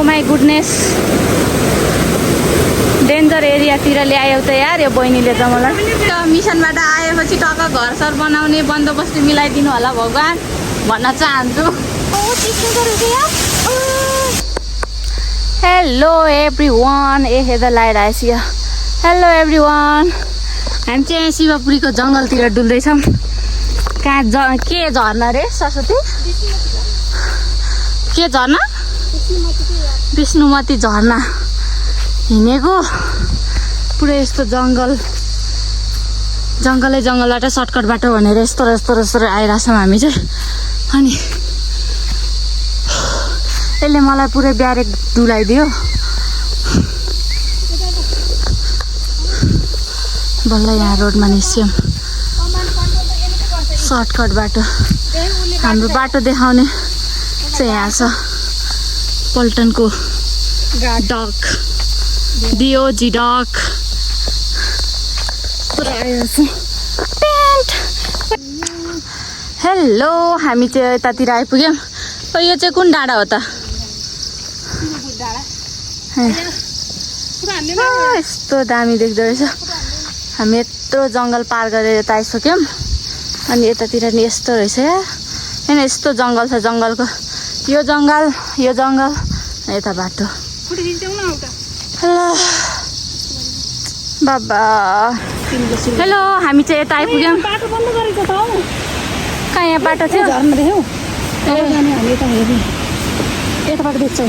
Oh my goodness danger एरियातिर ल्यायो त यार यो बहिनीले त मलाई मिसनबाट आएपछि टक्क घर सर बनाउने बन्दोबस्त मिलाइदिनु होला भगवान् भन्न चाहन्छु। हेलो एभ्रिवान ए हेदर लगाइरहेछ यो। हेलो एभ्रिवान हामी चाहिँ यहाँ शिवपुरीको जङ्गलतिर डुल्दैछौँ। कहाँ के झर्ना रे सरस्वती के झर्ना विष्णुमती झर्ना हिँडेको पुरै यस्तो जङ्गलबाट सर्टकट बाटो भनेर यस्तो आइरहेछौँ हामी चाहिँ। अनि यसले मलाई पुरै ब्यारेक डुलाइदियो। बल्ल यहाँ रोडमा निस्क्यौँ सर्टकट बाटो। हाम्रो बाटो देखाउने चाहिँ यहाँ छ पल्टनको डक डिओजी डक हेलो हामी चाहिँ यतातिर आइपुग्यौँ। यो चाहिँ कुन डाँडा हो त? यस्तो दामी देख्दो रहेछ। हामी यत्रो जङ्गल पार गरेर यता आइसक्यौँ। अनि यतातिर नि यस्तो रहेछ या होइन यस्तो जङ्गल छ। जङ्गलको यो जङ्गल यता बाटो। हेलो बाबा हेलो हामी चाहिँ यता आइपुग्यौँ। कहाँ यहाँ बाटो थियो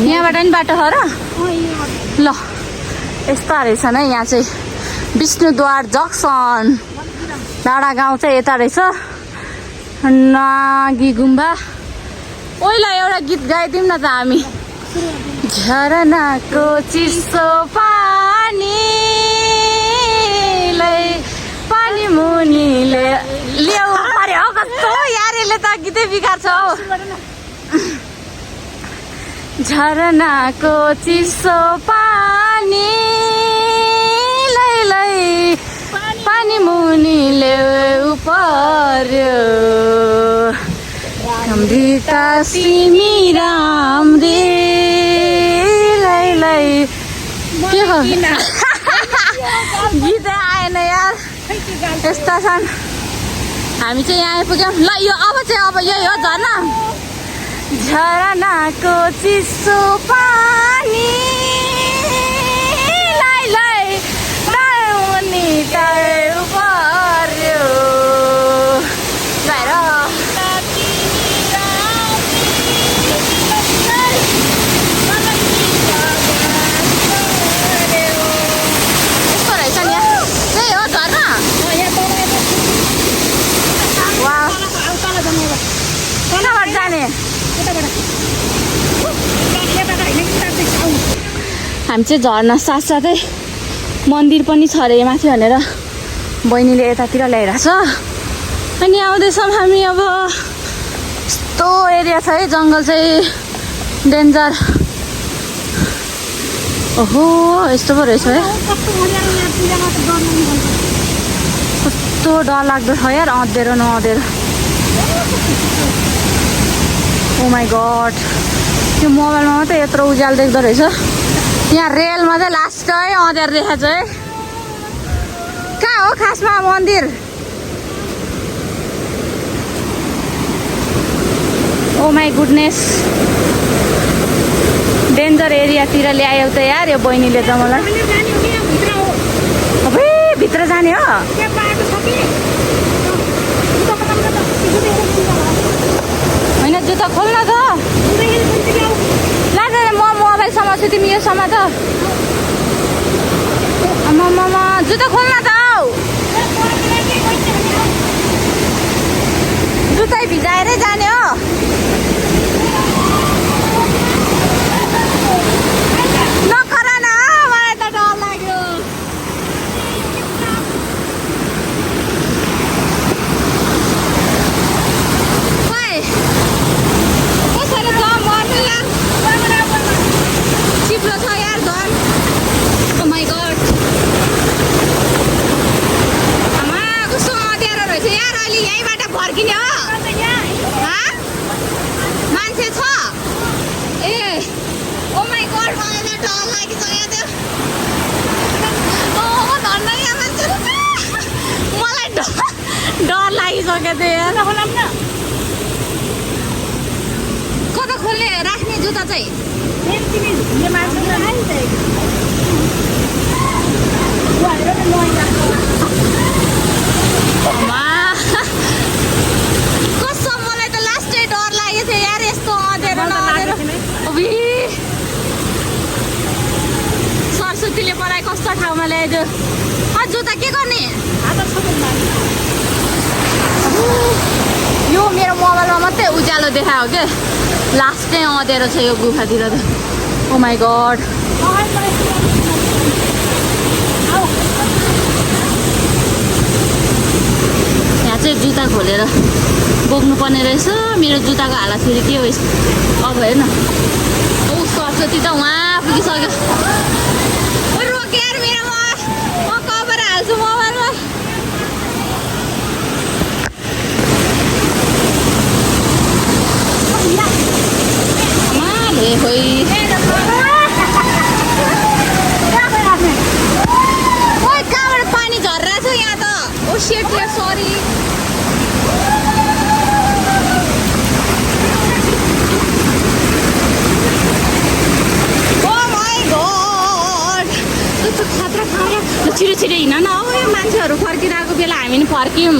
यहाँबाट नि बाटो छ र ल यस्ता रहेछ न। यहाँ चाहिँ विष्णुद्वार जक्सन डाँडा गाउँ चाहिँ यता रहेछ नागी गुम्बा। ओइला एउटा गीत गाइदिउँ न त हामी। झरनाको चिसो पानी मुनिले ल्याउ पर्यो हो कस्तो यारले त गीतै बिगार्छ हौ। झरनाको चिसो पानी मुनिले पर्यो गम्भीरता सिमी राम्री के हो गीतै आएन यार यस्ता छन्। हामी चाहिँ यहाँ आइपुग्यौँ। ल यो अब यही हो झर्ना। झरनाको चिसो पानी पर्यो यस्तो रहेछ नि त्यही हो झर्ना। कहाँबाट जाने? हामी चाहिँ झर्ना साथसाथै मन्दिर पनि छ अरे माथि भनेर बहिनीले यतातिर ल्याइरहेछ। अनि आउँदैछौँ हामी। अब यस्तो एरिया छ है जङ्गल चाहिँ डेन्जर। ओहो यस्तो पो रहेछ है कस्तो डर लाग्दो छ यार अँधेरो नअँधेरो। ओ माई गड त्यो मोबाइलमा मात्रै यत्रो उज्यालो देख्दो रहेछ। यहाँ रेलमा चाहिँ लास्टै अँध्यारो देखाएको छ है। कहाँ हो खासमा मन्दिर? ओ माई गुडनेस डेन्जर एरियातिर ल्यायो त यार यो बहिनीले त मलाई। अबे भित्र जाने हो? होइन जुत्ता खोल्न त लाज म मोबाइल समात्छु तिमी यो समात। आमामा जुत्ता खोल्न त जुत्तै भिजाएरै जाने हो। नकर न मलाई त डर लाग्यो। कसरी छ मर्नु यार चिप्लो छ यार झन्। ओ माई गड आमा कस्तो अँध्यारो रहेछ यार। अहिले यहीँबाट फर्किने हो? मलाई डर लागिसक्यो थियो कता खोल्ने राख्ने जुत्ता चाहिँ कसम मलाई त लास्टै डर लागेको थियो यार यस्तो अँधेरो सरस्वतीले मलाई कस्तो ठाउँमा ल्याइदियो जुत्ता के गर्ने यो मेरो मोबाइलमा मात्रै उज्यालो देखायो क्या लास्टै अँधेरो छ यो गुफातिर त ओ माई गड यहाँ चाहिँ जुत्ता खोलेर बोक्नुपर्ने रहेछ मेरो जुत्ताको हालत फेरि के हो अब हेर्न सरस्वती त उहाँ पुगिसक्यो रोकेर मेरो म कभर हाल्छु मोबाइलमा खोइ कहाँबाट पानी झर्रहेछ यहाँ त ओ सेट सरी छिटो छिटो हिँड न हो यो मान्छेहरू फर्किरहेको बेला हामी नि फर्क्यौँ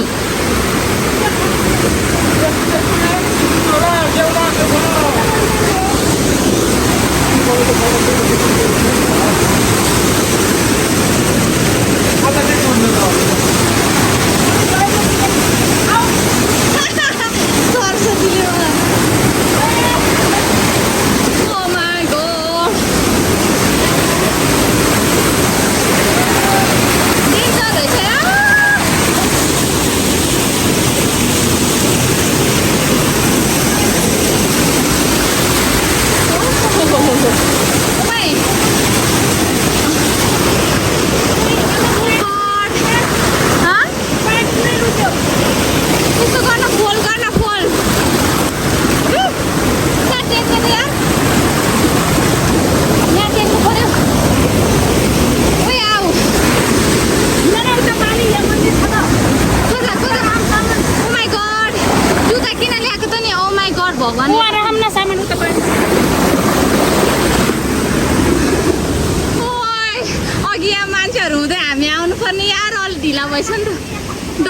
अघि यहाँ मान्छेहरू हुँदै हामी आउनुपर्ने यार अलि ढिला भएछ नि त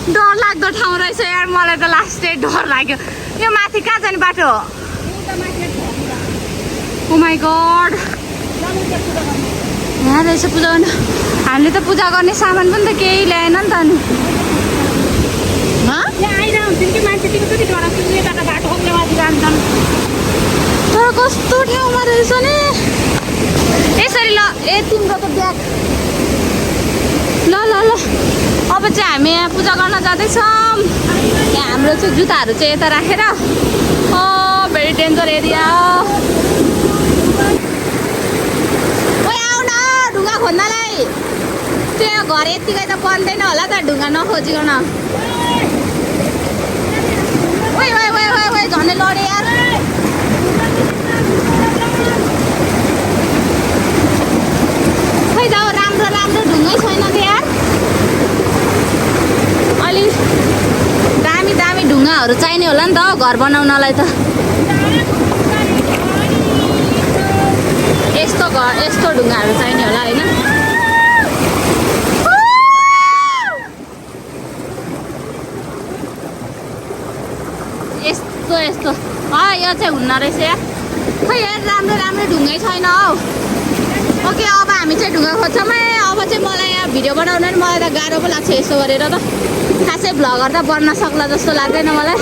डर लाग्दो ठाउँ रहेछ यार मलाई त लास्टै डर लाग्यो यो माथि कहाँ जाने बाटो ओ माई गड यहाँ रहेछ पूजा गर्नु हामीले त पूजा गर्ने सामान पनि त केही ल्याएन नि त अनि तर कस्तो ठाउँमा रहेछ नि यसरी ल ए तिम्रो त ब्याग ल ल ल अब चाहिँ हामी यहाँ पूजा गर्न जाँदैछौँ यहाँ हाम्रो चाहिँ जुत्ताहरू चाहिँ यता राखेर भेरी डेन्जर एरिया ओइ आऊ न ढुङ्गा खोज्नलाई त्यो घर यतिकै त पर्दैन होला त ढुङ्गा नखोजिकन ओइ ओइ ओइ ओइ ओइ झन् लडे यार खै जाऊ राम्रो राम्रो ढुङ्गै छैन त यार अलि दामी दामी ढुङ्गाहरू चाहिने होला नि त घर बनाउनलाई त यस्तो ढुङ्गाहरू चाहिने होला होइन यस्तो यो चाहिँ हुन्न रहेछ यार खै यार राम्रो राम्रो ढुङ्गै छैन हौ ओके अब हामी चाहिँ ढुङ्गा खोज्छौँ है अब चाहिँ मलाई यहाँ भिडियो बनाउनु नि मलाई त गाह्रो पो लाग्छ यसो गरेर त खासै भ्लगर त बन्न सक्ला जस्तो लाग्दैन मलाई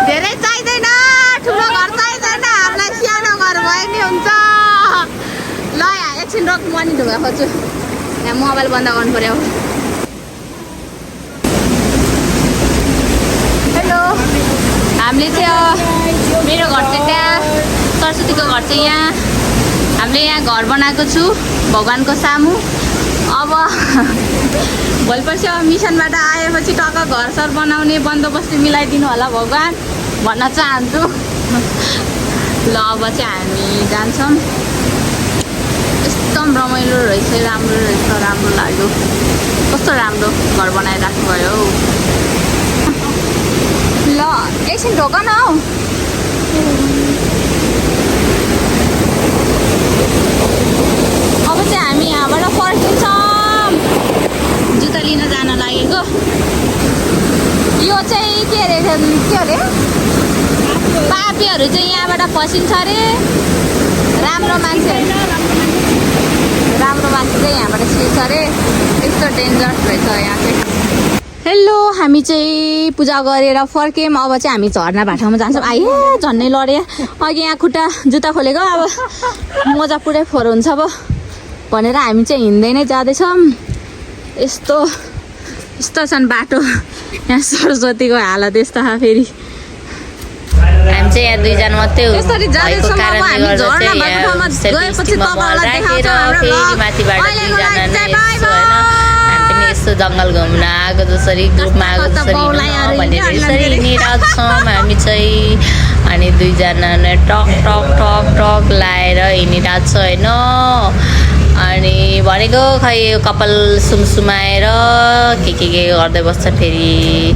धेरै चाहिँदैन ठुलो घर चाहिँदैन हामीलाई सानो घर भए नि हुन्छ ल यहाँ एकछिन रोक म नि ढुङ्गा खोज्छु यहाँ मोबाइल बन्द गर्नु पर्यो हेलो हामीले चाहिँ मेरो घर चाहिँ त्यहाँ सरस्वतीको घर चाहिँ यहाँ हामीले यहाँ घर बनाएको छु भगवान्को सामु अब भोलि पर्सि मिसनबाट आएपछि टक्क घर सर बनाउने बन्दोबस्ती मिलाइदिनु होला भगवान् भन्न चाहन्छु। ल अब चाहिँ हामी जान्छौँ। एकदम रमाइलो रहेछ, राम्रो रहेछ, राम्रो लाग्यो। कस्तो राम्रो घर बनाइराख्नु भयो। ल एकछिन ढोक न हौ। अब चाहिँ हामी यहाँबाट फर्किन्छौँ, जुत्ता लिन जान लागेको। यो चाहिँ के अरे पापीहरू चाहिँ यहाँबाट फसिन्छ अरे। राम्रो मान्छे चाहिँ यहाँबाट छिर्छ अरे। यस्तो डेन्जरस रहेछ यहाँ चाहिँ। हेलो, हामी चाहिँ पूजा गरेर फर्क्यौँ। अब चाहिँ हामी झर्ना भाटामा जान्छौँ। आइए झन्नै लड्यो अघि, यहाँ खुट्टा जुत्ता खोलेको, अब मोजा पुरै फोहोर हुन्छ अब भनेर हामी चाहिँ हिँड्दै नै जाँदैछौँ। यस्तो छन् बाटो। यहाँ सरस्वतीको हालत यस्तो छ। फेरि हामी चाहिँ यहाँ दुईजना मात्रै हो भएको कारणले गर्दा चाहिँ यहाँ सेल्फी स्टिकमा राखेर फेरि माथिबाट दुईजना नै यसो होइन, हामी पनि यस्तो जङ्गल घुम्न आएको जसरी ग्रुपमा आएको जसरी भनेर यसरी हिँडिरहेको छौँ हामी चाहिँ। अनि दुईजना नै टक टक टक टक लाएर हिँडिरहेको छ होइन। अनि भनेको खै कपाल सुमसुमाएर के गर्दै बस्छ। फेरि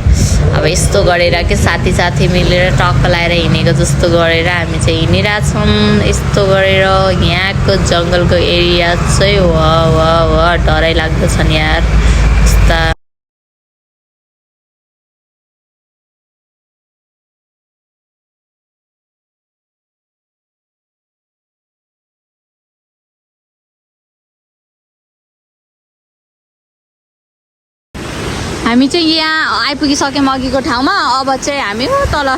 अब यस्तो गरेर के साथी मिलेर टक्क लाएर हिँडेको जस्तो गरेर हामी चाहिँ हिँडिरहेछौँ। यस्तो गरेर यहाँको जङ्गलको एरिया चाहिँ वा डरै लाग्दछ नि यार। यस्ता हामी चाहिँ यहाँ आइपुगिसक्यौँ अघिको ठाउँमा। अब चाहिँ हामी तल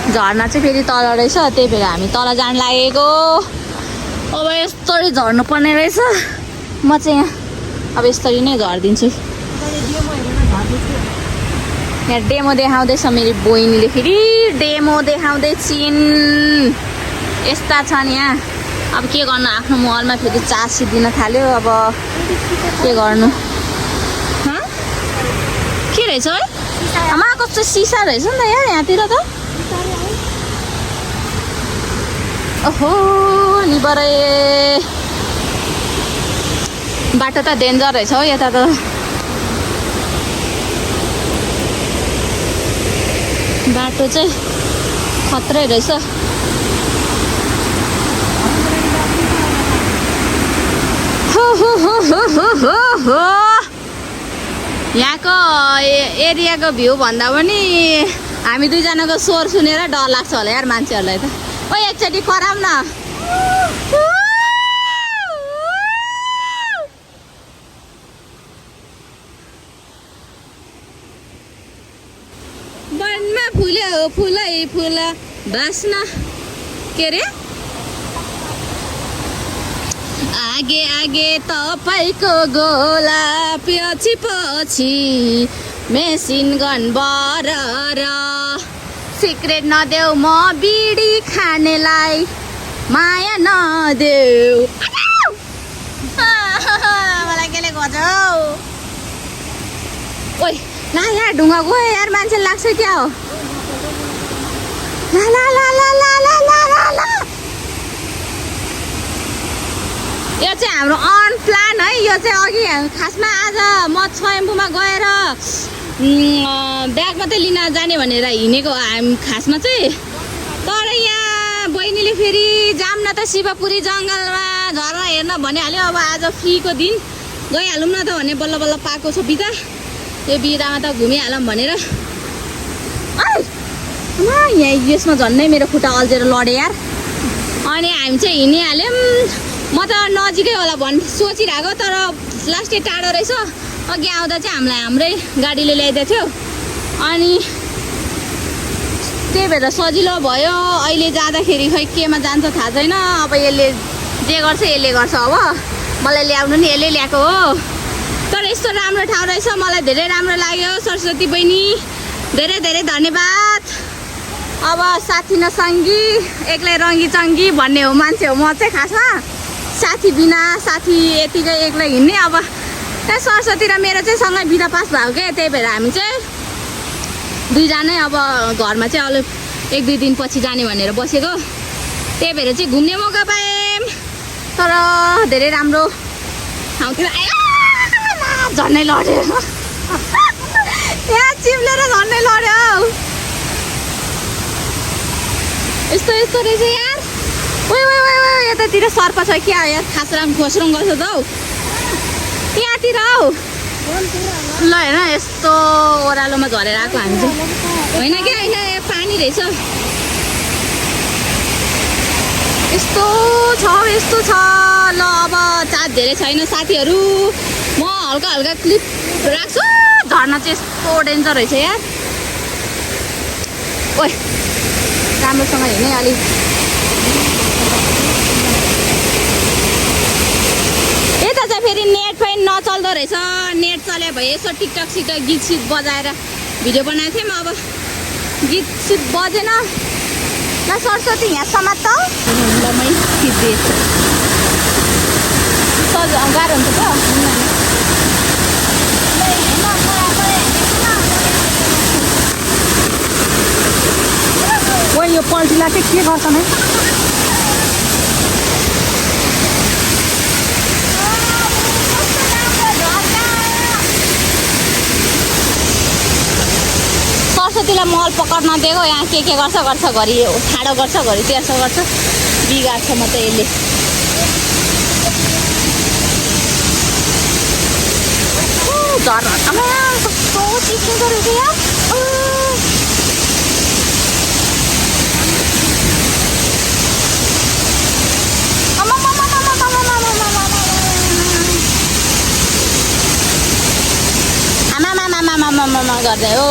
झर्ना चाहिँ फेरि तल रहेछ, त्यही भएर हामी तल जान लागेको। अब यस्तरी झर्नु पर्ने रहेछ। म चाहिँ यहाँ अब यस्तरी नै झरिदिन्छु। यहाँ डेमो देखाउँदैछ मेरो बहिनीले, फेरि डेमो देखाउँदैछिन्। यस्ता छन् यहाँ। अब के गर्नु, आफ्नो महलमा फेरि चासी दिन थाल्यो। अब के गर्नु, के रहेछ है आमा, कस्तो सिसा रहेछ नि त यार यहाँतिर त। ओहो निबरे बाटो त डेन्जर रहेछ हौ यता त। बाटो चाहिँ खत्रै रहेछ। हो यहाँको एरियाको भ्यू भन्दा पनि हामी दुईजनाको स्वर सुनेर डर लाग्छ होला यार मान्छेहरूलाई त। ओ एकचोटि कराम न। वनमा फुल्यो फुल बास्न के अरे आगे आगे तपाईँको गोला पछि मेसिन गन बरर सिक्रेट नदेऊ म बिडी खानेलाई माया नदेऊ। मलाई केले गर्छ हौ। ओइ ला यार ढुङ्गा गयो यार, मान्छे लाग्छ क्या हो। ला ला ला ला ला ला ला ला यो चाहिँ हाम्रो अन प्लान है। यो चाहिँ अघि खासमा आज म स्वयम्भूमा गएर ब्याग मात्रै लिन जाने भनेर हिँडेको हामी खासमा चाहिँ। तर यहाँ बहिनीले फेरि जाम न त शिवपुरी जङ्गलमा झर्ना हेर्न भनिहाल्यो। अब आज फ्रीको दिन गइहालौँ न त भने बल्ल बल्ल पाएको छ बिदा। यो बिदामा त घुमिहालौँ भनेर। यहाँ यसमा झन्नै मेरो खुट्टा अल्झेर लड्यो यार। अनि हामी चाहिँ हिँडिहाल्यौँ। म त नजिकै होला सोचिरहेको, तर लास्टै टाढो रहेछ। अघि आउँदा चाहिँ हामीलाई हाम्रै गाडीले ल्याइदिएको थियो। अनि त्यही भएर सजिलो भयो। अहिले जाँदाखेरि खै केमा जान्छ थाहा छैन। अब यसले जे गर्छ यसले गर्छ। अब मलाई ल्याउनु नि यसले ल्याएको हो। तर यस्तो राम्रो ठाउँ रहेछ, मलाई धेरै राम्रो लाग्यो। सरस्वती बहिनी धेरै धेरै धन्यवाद। अब साथी न सङ्गी एक्लै रङ्गी चङ्गी भन्ने हो मान्छे हो म चाहिँ खासमा। साथी बिना साथी यतिकै एक्लै हिँड्ने। अब त्यहाँ सरस्वती र मेरो चाहिँ सँगै बिदा पास भएको के, त्यही भएर हामी चाहिँ दुईजनै अब घरमा चाहिँ अलिक 1-2 दिनपछि जाने भनेर बसेको। त्यही भएर चाहिँ घुम्ने मौका पाएँ। तर धेरै राम्रो ठाउँतिर आयो। झन्नै लड्यो यहाँ चिप्लेर झन्नै लड्यो। यस्तो रहेछ यार। ओइ यतातिर सर्प छ क्या यार। खासराम खोस्रङ गर्छ त हौ त्यहाँतिर हौ। ल हेर यस्तो ओह्रालोमा झरेर आएको हामी चाहिँ होइन क्या। होइन पानी रहेछ। यस्तो छ। ल अब चार्ज धेरै छैन साथीहरू। म हल्का क्लिप राख्छु। झर्ना चाहिँ यस्तो डेन्जर रहेछ यार। ओइ राम्रोसँग हिँड्ने अलिक। यता चाहिँ फेरि नेट पनि नचल्दो रहेछ। नेट चले भए यसो टिकटक सिकटक गीत सित बजाएर भिडियो बनाएको थियौँ। अब गीत सित बजेन। ल सरस्वती यहाँ समात त ल मै सिद्धिएछ। गाह्रो हुन्छ त। ओ यो पल्टीलाई चाहिँ के गर्छन् है। सरस्वतीलाई मल पकड्न दिएको। यहाँ के गर्छ घरि ठाडो गर्छ घरि त्यसो गर्छ। बिगार्छ म त यसले। झर्ना कस्तो चिप्लिँदो रहेछ यार। आमा गर्दै हो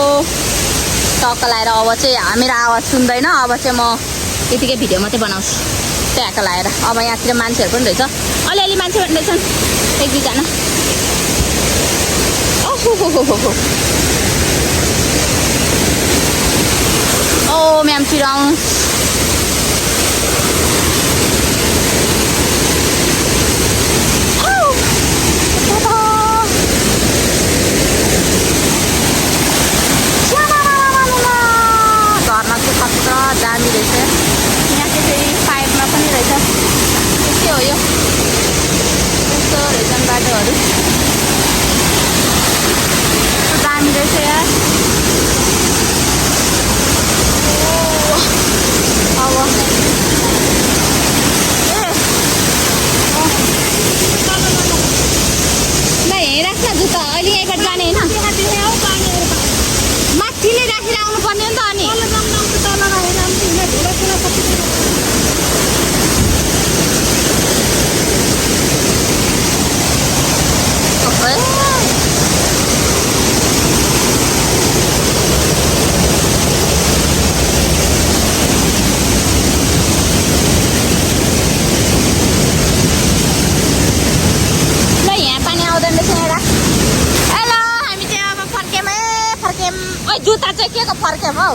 टक्क लाएर। अब चाहिँ मेरो आवाज सुन्दैन। अब चाहिँ म यतिकै भिडियो मात्रै बनाउँछु ट्याक्क लाएर। अब यहाँतिर मान्छेहरू पनि रहेछ। अलिअलि मान्छे पनि रहेछन् 1-2 जना। ओ म्यामतिर आउनु। दामी रहेछ। यहाँ चाहिँ फेरि पाइपमा पनि रहेछ। के हो यो यस्तो रहेछन् बाटोहरू। दामी रहेछ यार। अब ल यहीँ राख्छ जुत्ता। अहिले यहीँबाट जाने होइन। माथि नै राखेर आउनु पर्ने हो नि त। अनि जुत्ता चाहिँ के को फर्क्यौँ हौ।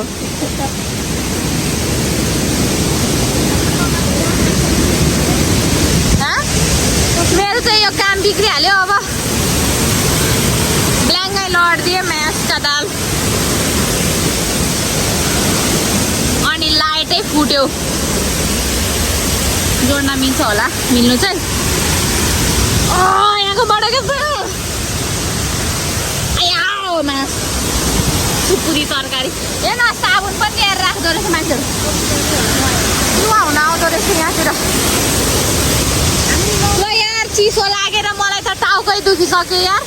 मेरो चाहिँ यो काम बिग्रिहाल्यो। अब ब्ल्याङ्कै लडिदिएँ म्यासका दाल। अनि लाइटै फुट्यो। जोड्न मिल्छ होला। मिल्नु चाहिँ यहाँको बढेको आया म्यास सुपुरी तरकारी। हेर्न साबुन पनि ल्याएर राख्दो रहेछ मान्छेहरू। नुहाउन आउँदो रहेछ यहाँतिर। ल यार चिसो लागेर मलाई त टाउकै दुखिसक्यो यार।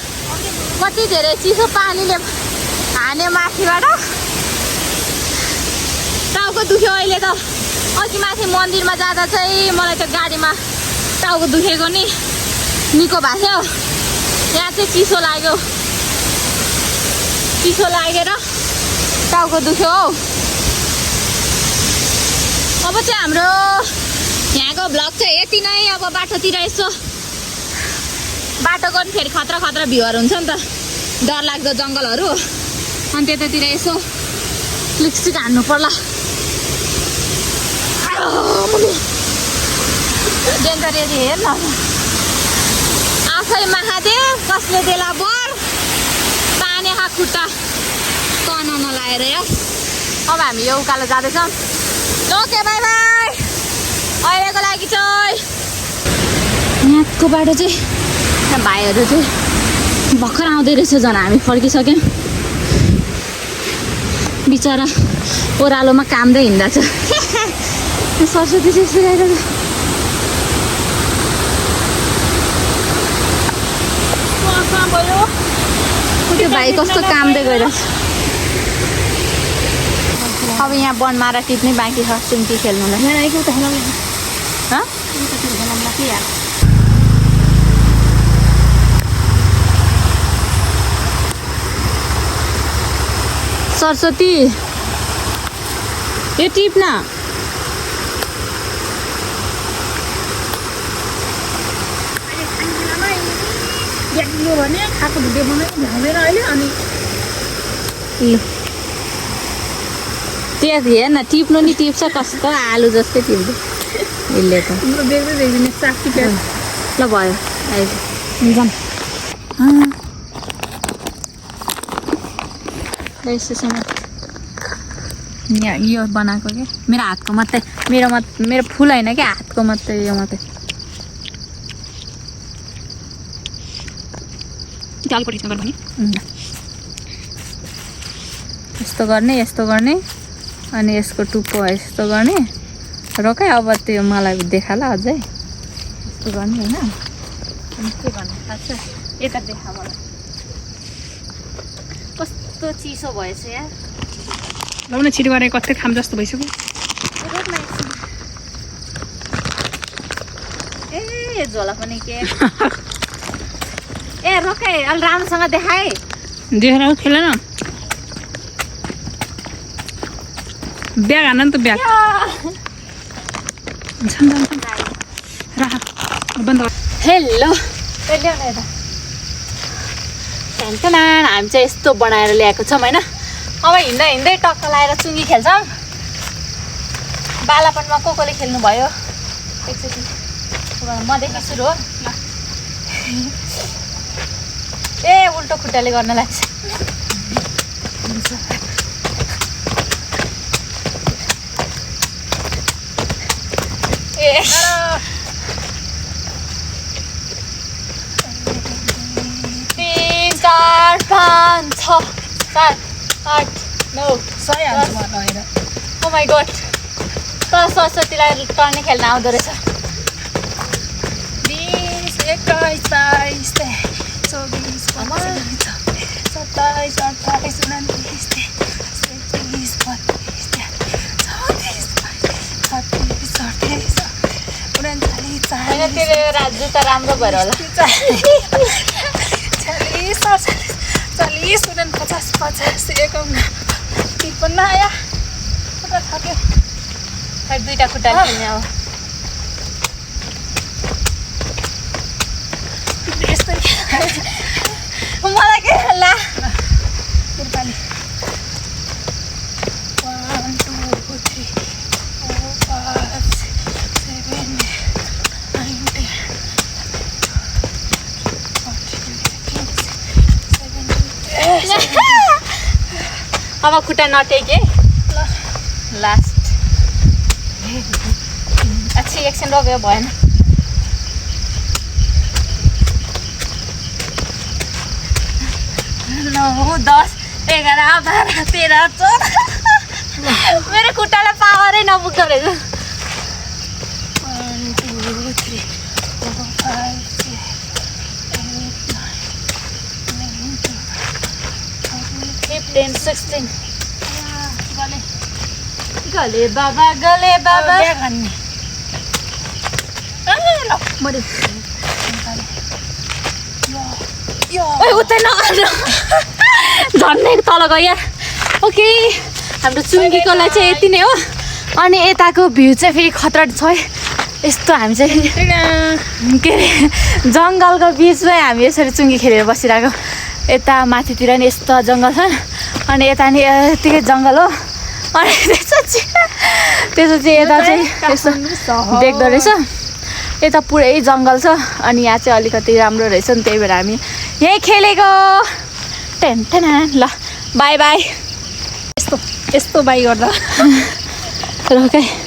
कति धेरै चिसो पानीले हान्यो माथिबाट। टाउको दुख्यो अहिले त। अघि माथि मन्दिरमा जाँदा चाहिँ मलाई त गाडीमा टाउको दुखेको नि निको भएको थियो। यहाँ चाहिँ चिसो लाग्यो। चिसो लागेर टाउको दुख्यो हौ। अब चाहिँ हाम्रो यहाँको भ्लग चाहिँ यति नै। अब बाटोतिर यसो बाटोको पनि फेरि खतरा भ्यूहरू हुन्छ नि त। डरलाग्दो जङ्गलहरू। अनि त्यतातिर यसो लिपस्टिक हान्नु पर्ला। डेन्जर एरिया हेर्न। आफै महादेव कसले देला बर। पानी खुट्टा तन नलाएर यार। अब हामी यो उकालो जाँदैछौँ ओके बाई बाई अहिलेको लागि चाहिँ यहाँको बाटो चाहिँ भाइहरू चाहिँ भर्खर आउँदै रहेछ झन् हामी फर्किसक्यौँ बिचरा ओह्रालोमा कामदै हिँड्दा छ सरस्वती चाहिँ सिकाइरहेको त्यो भाइ कस्तो कामदै गइरहेछ अब यहाँ बनमारा टिप्नै बाँकी छ चुम्की खेल्नुलाई सरस्वती यो टिप्न भने खाएको भिडियो बनाएको भ्याउँदैन अहिले अनि त्यो हेर न टिप्नु नि टिप्छ कस्तो आलु जस्तै टिप्दै यसले त तिम्रो देख्दै देख्दिने साग टिपेर ल भयो अहिले जाऊँ यहाँ यो बनाएको क्या मेरो हातको मात्रै मेरो फुल होइन क्या हातको मात्रै यो मात्रै यस्तो गर्ने अनि यसको टुप्पो यस्तो गर्ने र क्या अब त्यो मलाई देखाला अझै यस्तो गर्ने होइन अनि के गर्नु थाहा छ यता देखा मलाई कस्तो चिसो भएछ यार लाउन छिटो गरेर कतै खाम जस्तो भइसक्यो ए झोला पनि के ए रोके अलि राम्रोसँग देखाए देखेर खेल न ब्याग हान नि त ब्याग हेलो हामी चाहिँ यस्तो बनाएर ल्याएको छौँ होइन अब हिँड्दै हिँड्दै टक्क लगाएर चुङ्गी खेल्छौँ बालापनमा कोले खेल्नु भयो एकचोटि मदेखि सुरु हो ए उल्टो खुट्टाले गर्न लाग्छ ए 3 4 5 6 7 8 9 ओ माई गड तर सरस्वतीलाई टर्नी खेल्न आउँदो रहेछ 20 21 22 24 27 28 29 होइन तेरो राजु त राम्रो भएर होला 40 50 51 आया खुट्टा थक्यो खै दुईटा खुट्टाले खेल्ने अब मलाई के खेल्ला नेपाली 1 2 3 4 5 7 8 अब खुट्टा नटेके लास्ट अच्छी एकछिन रोक्यो भएन 9 10 11 12 13 14 मेरो खुट्टालाई पावरै नपुग्दो रहेछ 1 2 3 4 5 15 16 गले बाबा उतै झन्नै तल गयो ओके हाम्रो चुङ्गीकोलाई चाहिँ यति नै हो अनि यताको भ्यू चाहिँ फेरि खतरा छ है यस्तो हामी चाहिँ के अरे जङ्गलको बिचमै हामी यसरी चुङ्गी खेलेर बसिरहेको यता माथितिर नि यस्तो जङ्गल छ अनि यता नि यतिकै जङ्गल हो अनि त्यसपछि यता चाहिँ यस्तो देख्दो रहेछ यता पुरै जङ्गल छ अनि यहाँ चाहिँ अलिकति राम्रो रहेछ नि त्यही भएर हामी यहीँ खेलेको टेन ल बाई बाई यस्तो यस्तो बाई गर्दा रोकाइ